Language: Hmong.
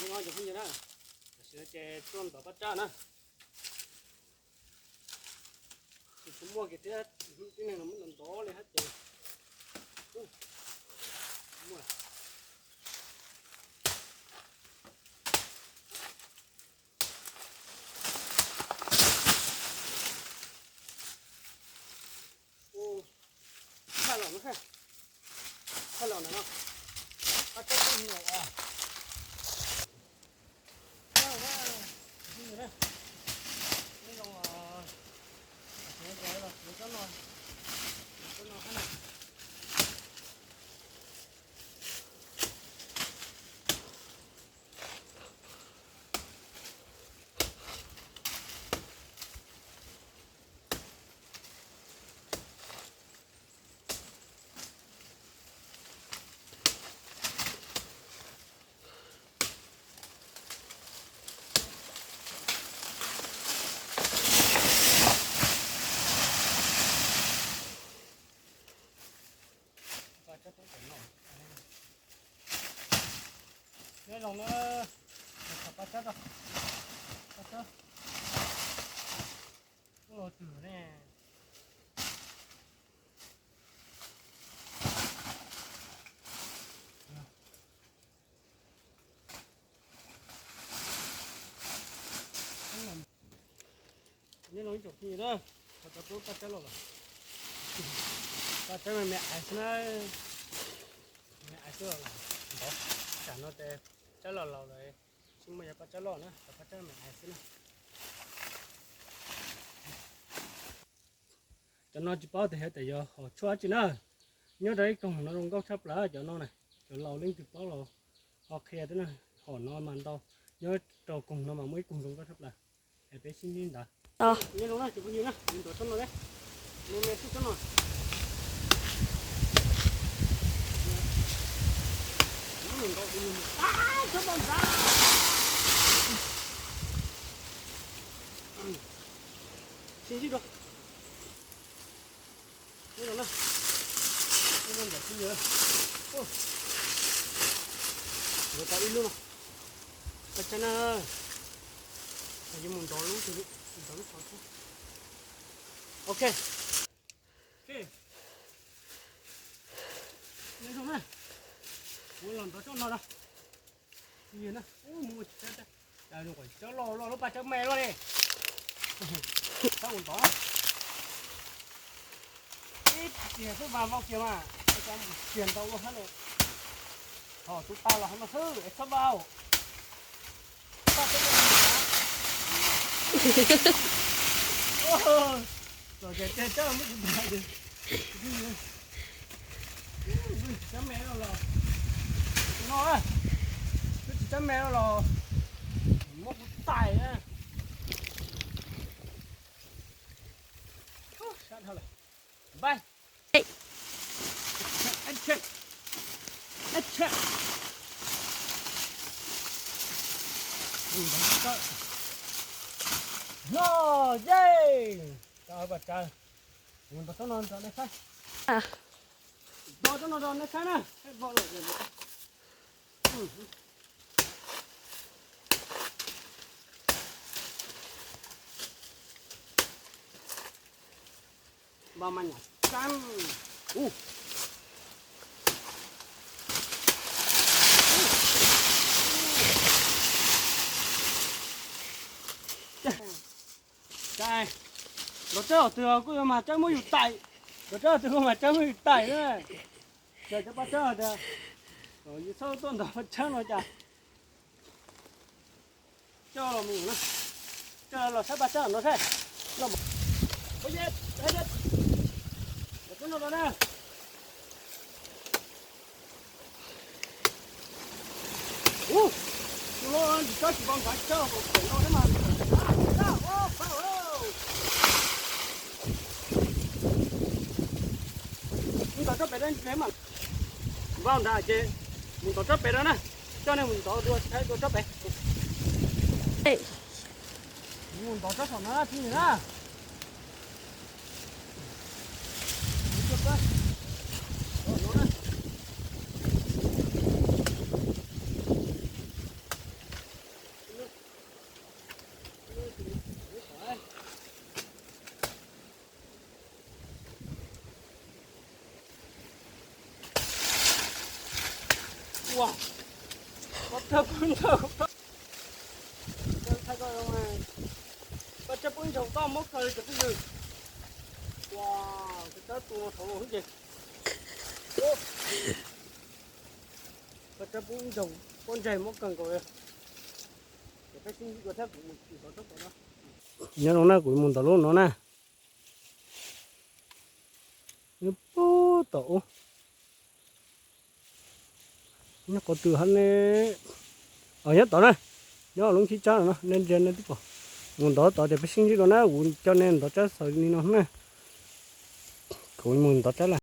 Nyob zoo cov phooj ywg na, tam sim no ces tuaj ntov paj tsab na. Tsis tshua muaj kiag thiab, tib neeg los muab ntov ntov li hab ces muaj. Tshaj los no, tshaj los no, paj tsab tub hnyuv os. Nyob zoo na, paj tsab, paj tsab los twg ne. Nyob zoo ib tsoom phooj ywg na, qhov cov pab paj tsab los lawm. Paj tsab me me ais xwb na, me ais xwb los ntov. Tsam no ces tsab los laus lawm, tsis muaj yog paj tsab loj na, cov paj tsab me ais xwb na. Cov no tsis paub tias yog hom tshuaj dab tsi na. Nyob rau ib koog no zoo nkauj tshaj plaws cov no na. Cov laus leej twg paub los ho qhia thiab na. Hom no mas ntau, nyob rau koog no mas muaj ib koog zoo nkauj tshaj plaws. Es peb sib ntsib ntawd. Nyob zoo na cov phooj ywg na, mus ntov tsob no, me me xwb tsob no. Tsob no ntau, tsob no ntau. Sib ntsib dua. Nyob zoo na, nyob zoo ntawm phooj ywg. Ntov tau ib lub no, paj tsab na. Yuav mus ntov lub, ntov lub xov xwb. Ok. Nyob zoo na, kuv los ntov tsob no na. Phooj ywg na, ub, mus tsis tau, tsob loj loj, lub paj tsab me luaj li. Txhob mus ntov. Ib tiag xwb mas vau kiag mas, ib tiag ntau luaj hab li. Ho tus tau los hauv no xwb es txhob vau. Txom nyem tiag tsob muab kuv ntaus. Tsis tsob me no los, no, twb tsis tsob me no los muab kuv ntaus na. Sab dhau lawm. Npaj. No, yej, tau paj tsawg. Mus ntov tsob no rau nej saib. Ntov tsob no rau nej saib na. Npaj mas nyam tseeb. Ub. Ntov tsob hom twg kuj yuav mas tsob muab yus taim. Ntov tsob hom twg kuj mas tsob muab yus taim na. Ces cov paj tsawg tias, yus txhob tuaj ntov paj tsawg no cas. Coj los mus na, coj los saib paj tsawg no saib. Los, ub, no, tsis tsob tsis npau nrov tsis tsob, no thiab mas. Mus ntov tsob pem no mas, npau nrov ces mus ntov tsob pem no na. Coj nej mus ntov dua saib dua tsob pem. Mus ntov tsob saum no na phooj ywg na. Koj tsab pub ib ntshaus toj muab kaw li cov phooj ywg. Ua, koj tsab tu no thaum ub ces, koj tsab pub ib ntshaus pob ntseg muab kaw nkaus li. Ces peb sib ntsib dua thiab, kuv mus ntov tsob tom no. Nyob zoo na, kuv mus ntov lub no na. Nyob puag tom ub. Nyob qhov twg hab ne? Os, nyob tod na. Nyob lub ntsib tsab no, nej ntsia nej twb pom. Mus ntov tod ces peb sib ntsib dua na, kuv coj nej ntov tsab xaws li no na. Kuv mus ntov tsab la.